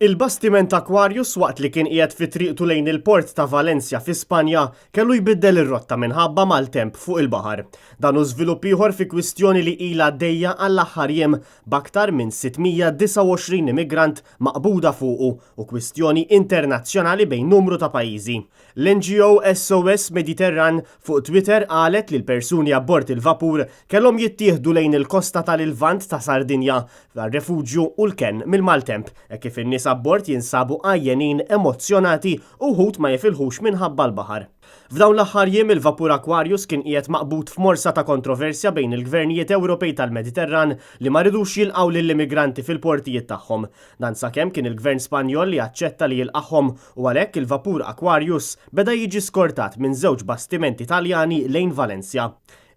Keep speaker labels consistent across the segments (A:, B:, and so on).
A: Il-bastiment Aquarius waqt li kien qiegħed fi triqtu lejn il-port ta' Valencia fi Spanja kellu jbiddel ir-rotta minħabba maltemp fuq il-baħar. Dan hu żvilupp ieħor fi kwistjoni li ilha għaddejja għall-aħħar jiem b'aktar minn 629 immigrant maqbuda fuqu u kwistjoni internazzjonali bejn numru ta' pajjiżi. L-NGO SOS Mediterran fuq Twitter qalet li l-persuni abbord il-vapur kellhom jittieħdu lejn il-kosta tal-Lvant ta' Sardinja għar-refuġju u l-kenn mill-maltemp, hekk kif in-nies abbord jinsabu għajjenin, emozzjonati u wħud ma jifilħux minħabba l-baħar. F'dawn l-aħħar jiem il-vapur Aquarius kien qiegħed maqbud f'morsa ta' kontroversja bejn il-gvernijiet Ewropej tal-Mediterran li ma ridux jilqgħu lill-immigranti fil-portijiet tagħhom. Dan sakemm kien il-gvern Spanjol li aċċetta li jilqagħhom u għalhekk il-vapur Aquarius beda jiġi skortat minn żewġ bastimenti Taljani lejn Valencia.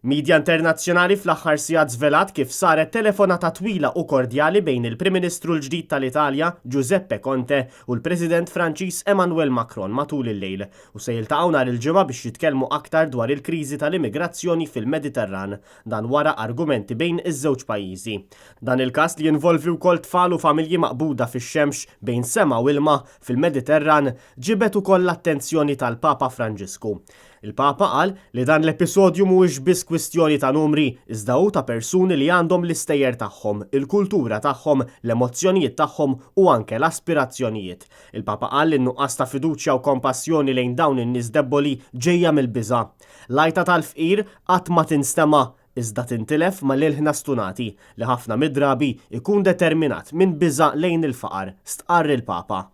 A: Midja internazzjonali fl-aħħar sigħat żvelat kif saret telefonata twila u kordjali bejn il-Prim Ministru l-ġdid tal-Italja, Giuseppe Conte, u l-President Franċiż Emmanuel Macron matul il-lejl, u se jiltaqgħu nhar il-Ġimgħa biex jitkellmu aktar dwar il-kriżi tal-immigrazzjoni fil-Mediterran. Dan wara argumenti bejn iż-żewġ pajjiżi. Dan il-każ li jinvolvi wkoll tfal u familji maqbuda fix-xemx bejn sema u ilma fil-Mediterran ġibed ukoll l-attenzjoni tal-Papa Franġisku. Il-Papa qal li dan l-episodju mhuwiex biss kwistjoni ta' numri, iżda hu ta' persuni li għandhom l-istejjer tagħhom, il-kultura tagħhom, l-emozzjonijiet tagħhom u anke l-aspirazzjonijiet. Il-Papa qal li n-nuqqas ta' fiduċja u kompassjoni lejn dawn in-nies debboli ġejja mill-biża'. L-għajta tal-fqir qatt ma tinstema' iżda tintilef mal-ilħna stunati, li ħafna mid-drabi jkun determinat minn biża' lejn il-faqar, stqarr il-Papa.